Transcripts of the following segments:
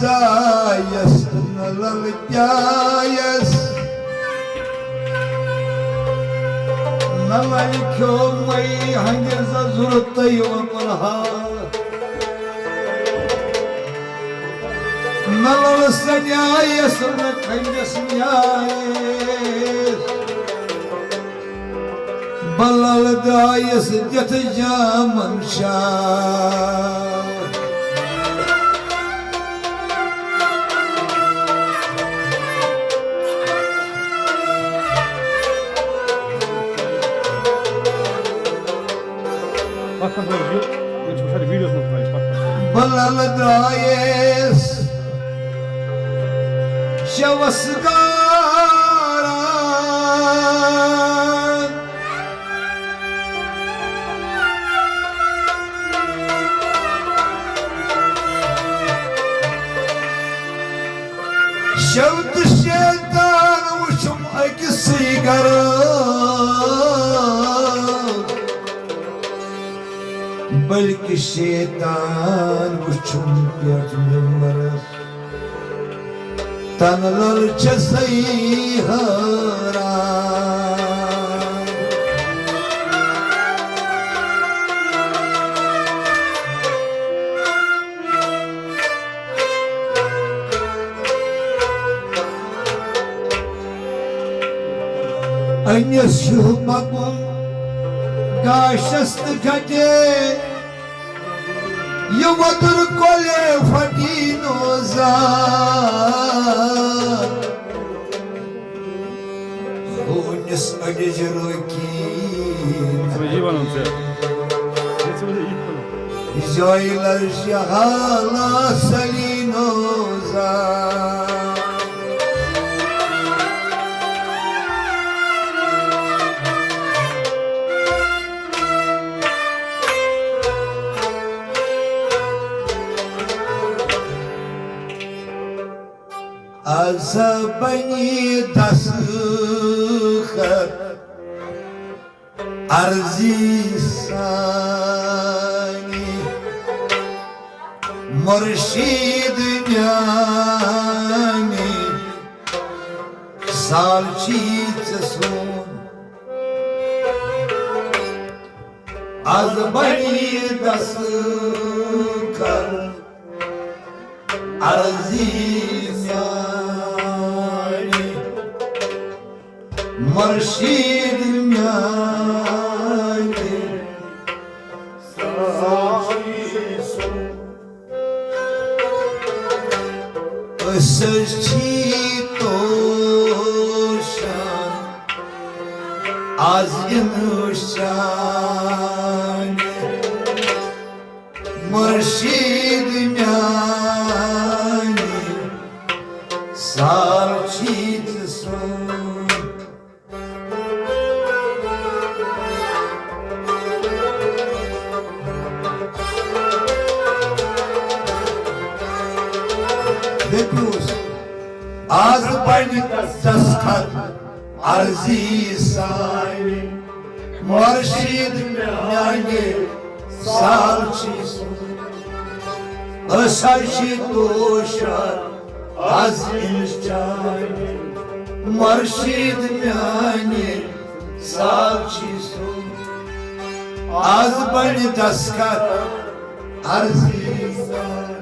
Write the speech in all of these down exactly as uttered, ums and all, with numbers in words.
آیس نہ لل پیایس، نہ لل کھیومے ہنگہِ ززُر تہٕ وۄپرہا۔ نہ لل سنیایس نہ کھنجس نیایس، بلل درایس دِتھ جامن شاہ۔ پتھ پتھ وٕچھ یہِ، یہِ چھُ وٕچھان ویٖڈیوَس منٛز تھاوان، پتھ پتھ۔ بلل درایس شوس گاران۔ شو تہٕ شیطان وُچھُم أکِسٕے گرٕ، بلکہِ شیطان وُچھُم پٮ۪ٹھ مِمبرس۔ تنہٕ لل چھسے حٲران۔ أنِس چھُ پَکُن گاشَس تہٕ گَٹے۔ یہِ وۄدُر کۄلہِ پھٹی نہٕ زانٛہہ۔ ہوٗنِس أڈِج رٲکی نہٕ۔ ژٕ وَن یی وَنُن ژےٚ۔ یہِ ژٕ وَن یی وَنُن۔ زٲیلَس چھِ حالات سَلی نہٕ زانٛہہ۔ از بنی دستخط عرضی سانی، مرشد میانی، سال چیز سون۔ از بنی دستخط عرضی میانی، مرشد میانی، سال چیز سون۔ أسۍ حظ چھِ توشان از اِنسان، مرشد میانی، سال چیز سون۔ بیٚیہِ کُس؟ از بنہِ دستخط عرضی سانہِ، مرشد میانہِ سال چیز سون۔ أسۍ حظ چھِ توشان از اِنسان، مرشد میانہِ سال چیز سون۔ از بنہِ دستخط عرضی سانہِ۔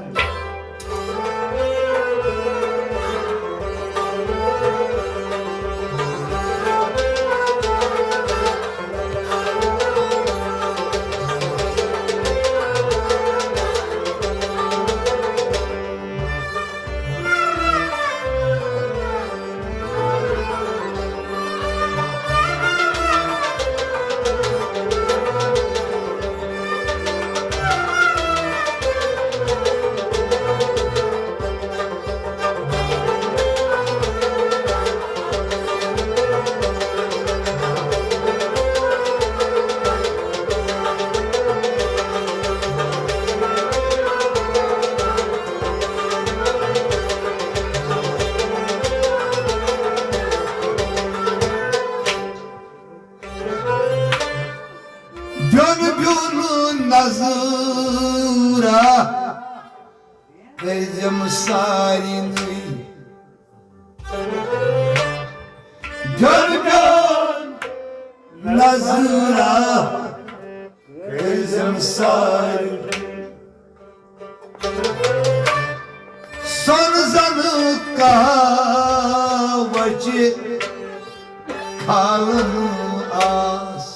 گرٕ گرٕ نظرا کٔرزم سارِ۔ سۄن زن کاوچہِ کھالن آس۔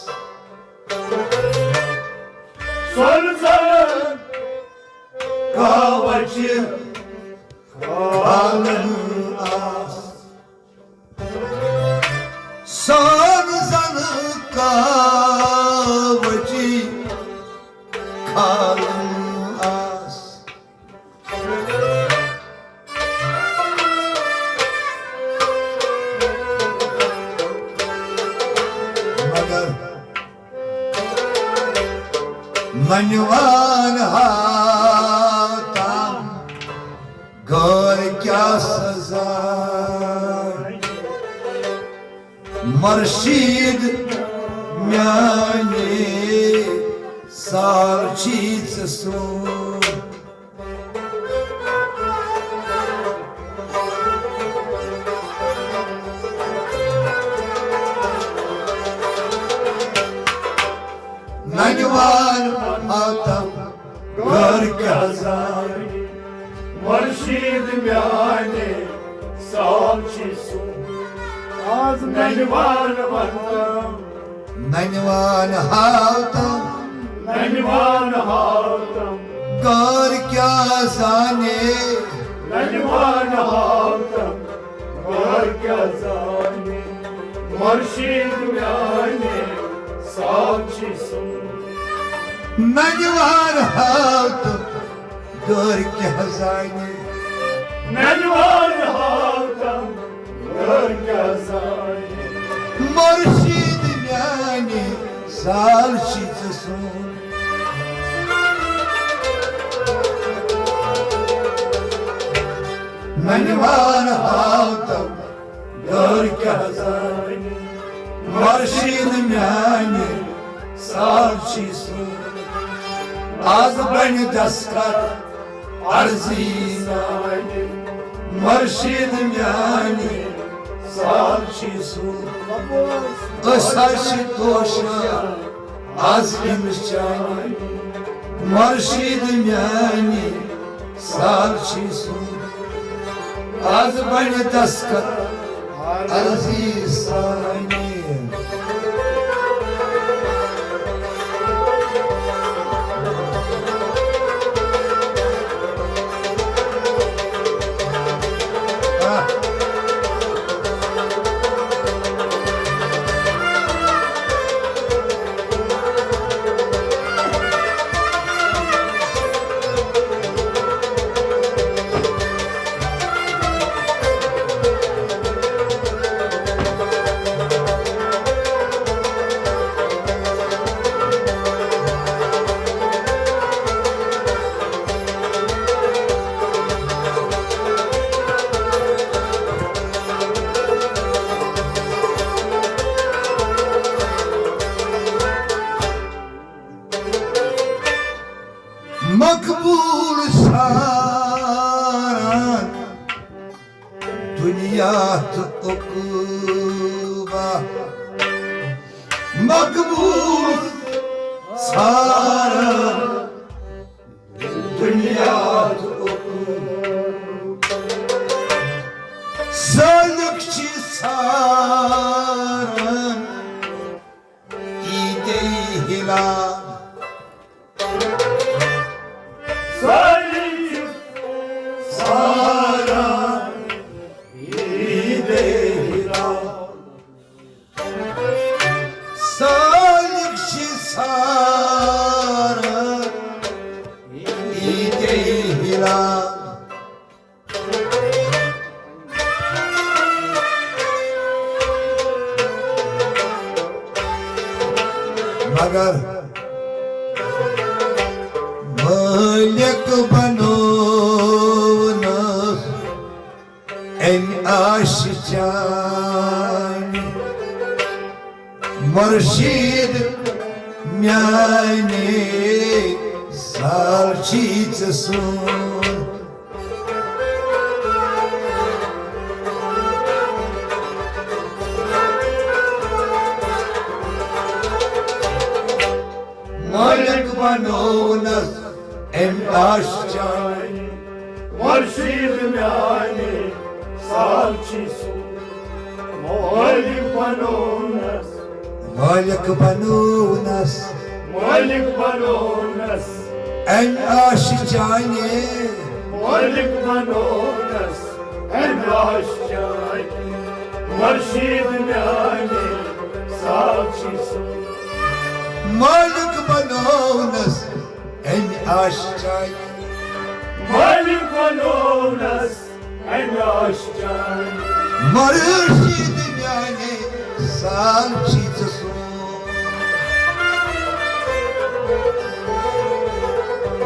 سۄن زن کاوچہِ کھالن آس۔ سۄن زن کاوچہِ کھالن آس۔ مگر ننوان ہاتم غٲر کیا سزا۔ مرشد میانہِ سال چھی ژٕ سون۔ ننوان ہاتم غٲر کیا زانہِ۔ مرشد میانہِ سال چھی سون۔ آز ننوان ونتم۔ ننوان ہاتم۔ ننوان ہاتم۔ غٲر کیا زانہِ۔ ننوان ہاتم۔ غٲر کیا زانہِ۔ مرشد میانہِ سال چھی سون۔ ننوان ہاتم۔ غٲر کیا زانہِ۔ ننوان ہاتم۔ غٲر کیا زانہِ۔ مرشد میانہِ سال چھی ژٕ سون۔ ننوان ہاتم۔ غٲر کیا زانہِ۔ مرشد میانہِ سال چھی سون۔ آز بنہِ دستخط عرضی سانہِ۔ مرشد میانہِ سال چھی سون۔ أسۍ حظ چھِ توشان آز أمِس چانہِ۔ مرشد میانہِ سال چھی سون۔ آز بنہِ دستخط عرضی سانہِ۔ مقبول ساران دنیا تہٕ عقوبہ۔ مقبول ساران دنیا تہٕ عقوبہ۔ سالک چھی ساران عیدے ہلال۔ سالک ساران عیدے ہلال۔ سالک چھی ساران عیدے ہلال۔ مگر مٲلِک بنوونَس أمۍ آشہِ چانہِ۔ مرشد میانہِ سال چھی ژٕ سون۔ بنوونس أمۍ آشہِ چانہِ، مرشد میانہِ سالچی سُنٛد۔ مٲلِک بنوونس، مٲلِک بنوونس، مٲلِک بنوونس أمۍ آشہِ چانہِ، مٲلِک بنوونس أمۍ آشہِ چانہِ، مرشد میانہِ سالچی سُنٛد۔ مٲلِک بنوونس أمۍ آشہِ چانہِ، مٲلِک بنوونس أمۍ آشہِ چانہِ، مرشد میانہِ سالچی سُنٛد۔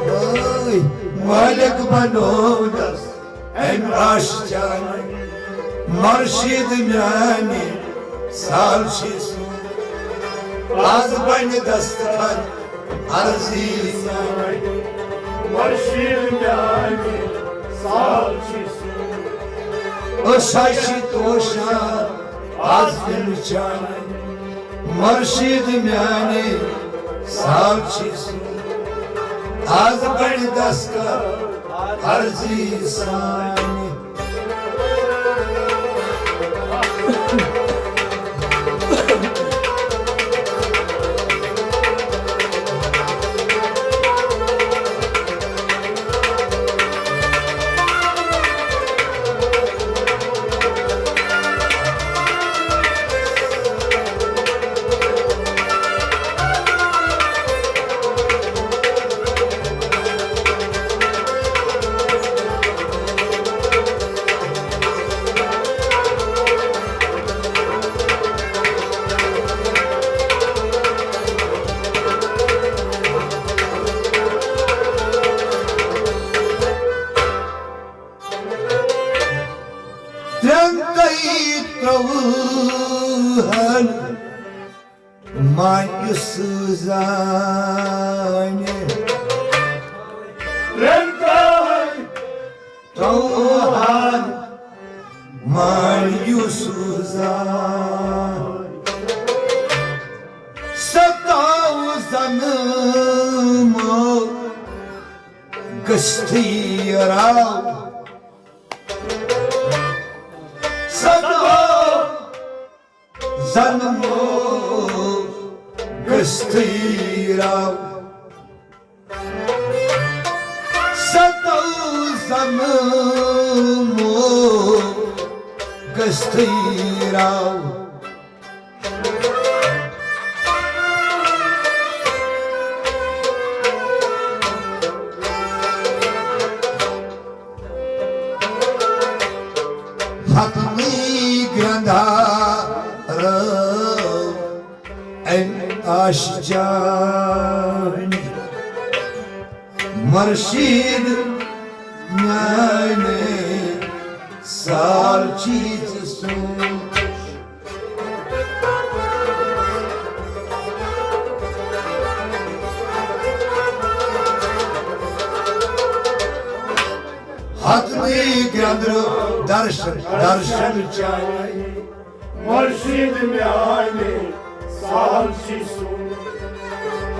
وٲے، مٲلِک بنوونس أمۍ آشہِ چانہِ، مرشد میانہِ سالچی سُنٛد۔ از بنہِ دستخط عرضی سانہِ، مرشد میانہِ سالچی سُنٛد۔ أسۍ ہا چھِ توشان از أمِس چانہِ، مرشد میانہِ سالچی سُنٛد۔ از بنہِ دستخط عرضی سانہِ۔ ترٛٮ۪ن تہٕ ترٛۆوُہن مانہِ سوٗزان۔ ترٛٮ۪ن تہٕ ترٛۆوُہن مانہِ سوٗزان۔ ستاو زنمو گٔژھتھٕے راو۔ ستاو زنمو گٔژھتھٕے راو۔ ستاو زنمو گٔژھتھٕے راو۔ حتمی گرندھارو أمۍ آشہِ چانہِ، مرشد میانہِ سالچی سُنٛد۔ حتمی گرندھارو درشن، درشن چانہِ، مرشد میانہِ سالچی سُنٛد۔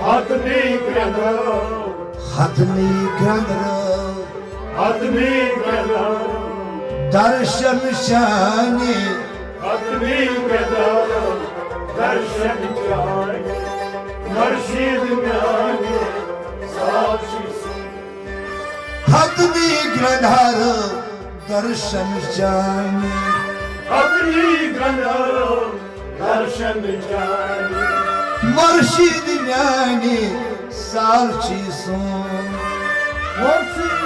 حتمی گرندھارو، حتمی گرندھارو، حتمی گرندھارو، درشن چانہِ۔ حتمی گرندھارو، درشن چانہِ، مرشد میانہِ سالچی سُنٛد۔ حتمی گرندھارو، درشن چانہِ۔ حتمی گرندھارو، درشن چانہِ۔ مرشد میانہِ سالچی سُنٛد۔ مرشد۔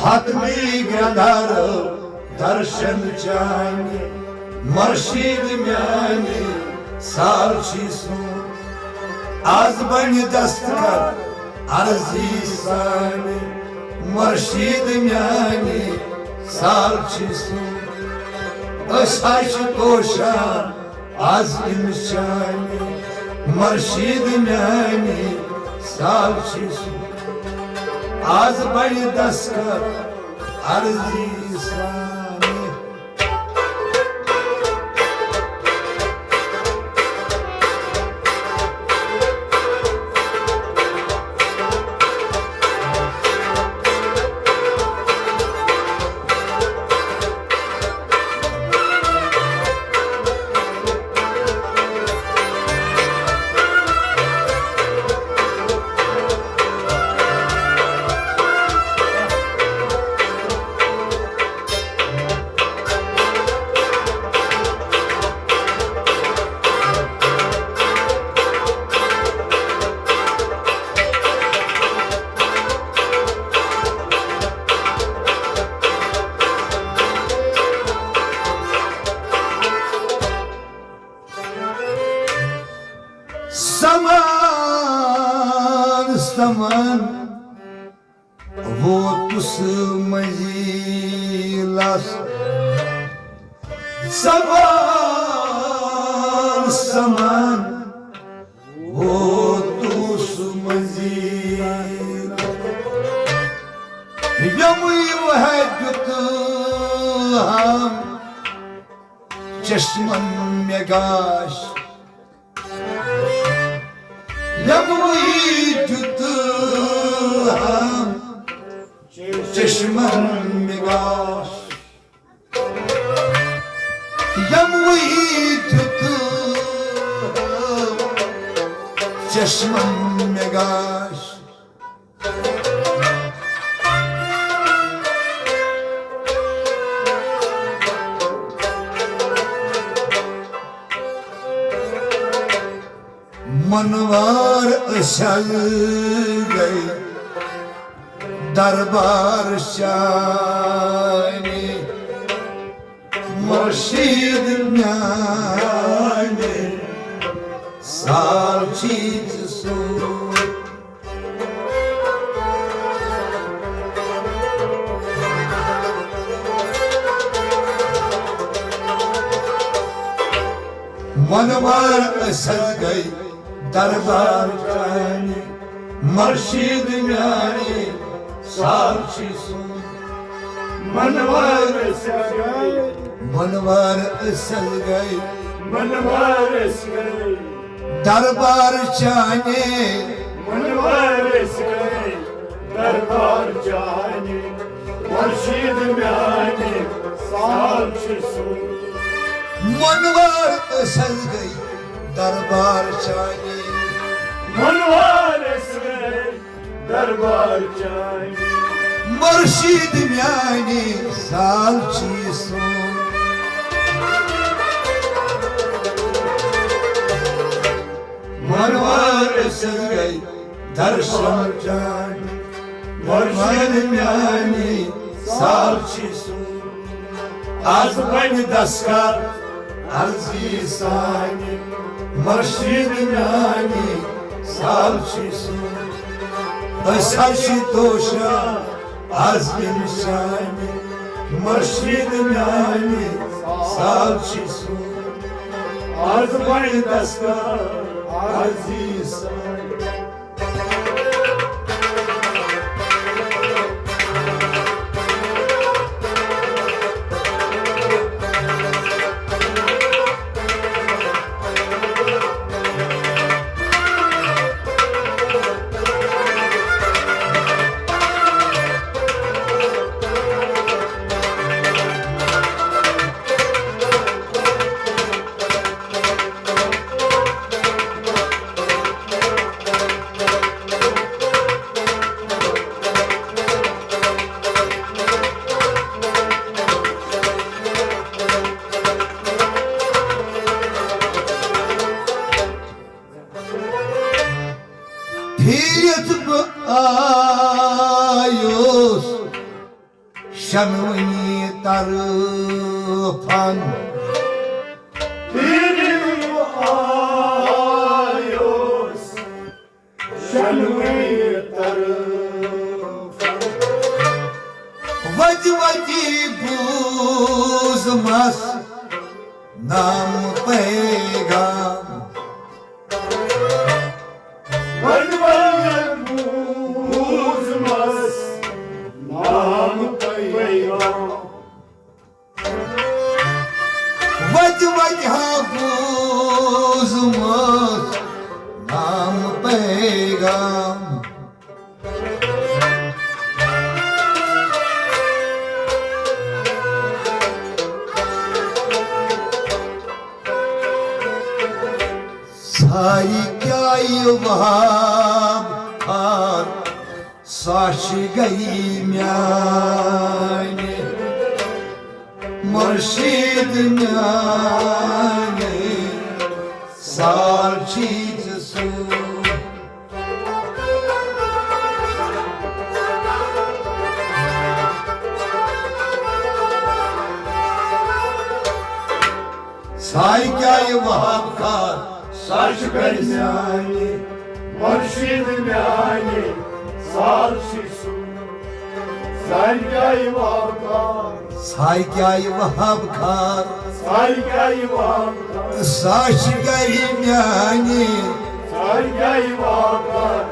حتمی گرندھارو، درشن چانہِ، مرشد میانہِ سالچی سُنٛد۔ از بنہِ دستخط عرضی سانہِ، مرشد میانہِ سالچی سُنٛد۔ أسۍ ہا چھِ توشان از أمِس چانہِ، مرشد میانہِ سالچی سُنٛد۔ از بنہِ دستخط عرضی سانہِ۔ زمان ووتُس منزلس، زمان سمان ووتُس منزلس۔ یموٕے وہد دیُت ہم چشمن مےٚ گاش۔ یموٕے دیُت ہم چشمن مےٚ گاش۔ یموٕے دیُت ہم چشمن مےٚ گاش۔ منوار أسۍ حظ گٔے دربار شاہی، مرشد میانہِ سال چیز سو۔ منوار أسۍ حظ گٔے دربار چانہِ، مرشد میانہِ سال چیز سو۔ منوار أسۍ حظ گٔے، منوار أسۍ حظ گٔے، منوار أسۍ گٔے دربار چانہِ، منوار أسۍ گٔے دربار چانہِ، مرشد میانہِ سال چیز سو۔ منوار أسۍ حظ گٔے دربار چانہِ، منوار أسۍ گٔے دربار چانہِ، مرشد میانہِ سال چیز سو۔ منوار أسۍ حظ گٔے دربار چانہِ، مرشد میانہِ سال چیز سو۔ از بنہِ دستکار عرضی سانہِ، مرشد میانہِ سال چیز سو۔ أسۍ حظ چھِ توشان از بنہِ شانہِ، مرشد میانہِ سال چیز سو۔ از بنہِ دستکار عرضی سانہِ۔ پھیٖرِتھ بہٕ آیوس شنوٕنی طرفن۔ پھیٖرِتھ بہٕ آیوس شنوٕنی طرفن۔ وتہِ وتی بوٗزمس نام پیغام۔ وۄنۍ وۄنۍ بوٗزمَس نام پیغام۔ وۄنۍ وۄنۍ ہا بوٗزمَس نام پیغام۔ ساے کیٛاہ وہاب خان، سۄ چھِ گٔیی میٛانہِ مرشد میٛانہِ سال چیٖز سُہ۔ ساے کیٛاہ وہاب خان، سۄ چھِ گٔے میٛانہِ خورشید میانہِ سال چھِ سُہ، ساے کیٛاہ یہِ وہاب خار، ساے کیٛاہ یہِ وہاب خار، ساے کیٛاہ یہِ وہاب خار، ساے چھِ گرِ میانہِ، ساے کیٛاہ یہِ وہاب خار،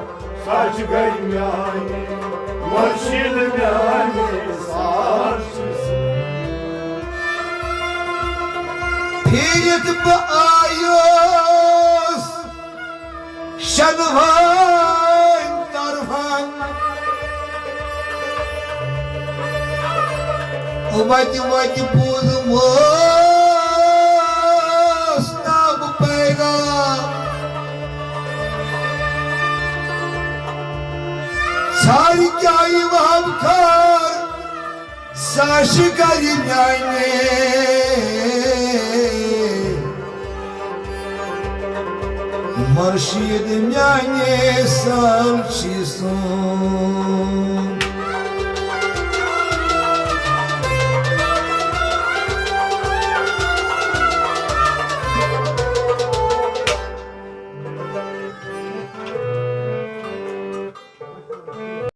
ساے چھِ گرِ میانہِ، خورشید میانہِ سال چھِ سُہ۔ پھیٖرِتھ بہٕ آیوس شنوان طرفن، وتہِ وتہِ بوٗزمُس نابہٕ پیغام۔ ساے کیٛاہ یہِ وہاب خار، ساے چھِ گرِ میانہِ، مرشد میانہِ سال چھِ سُہ۔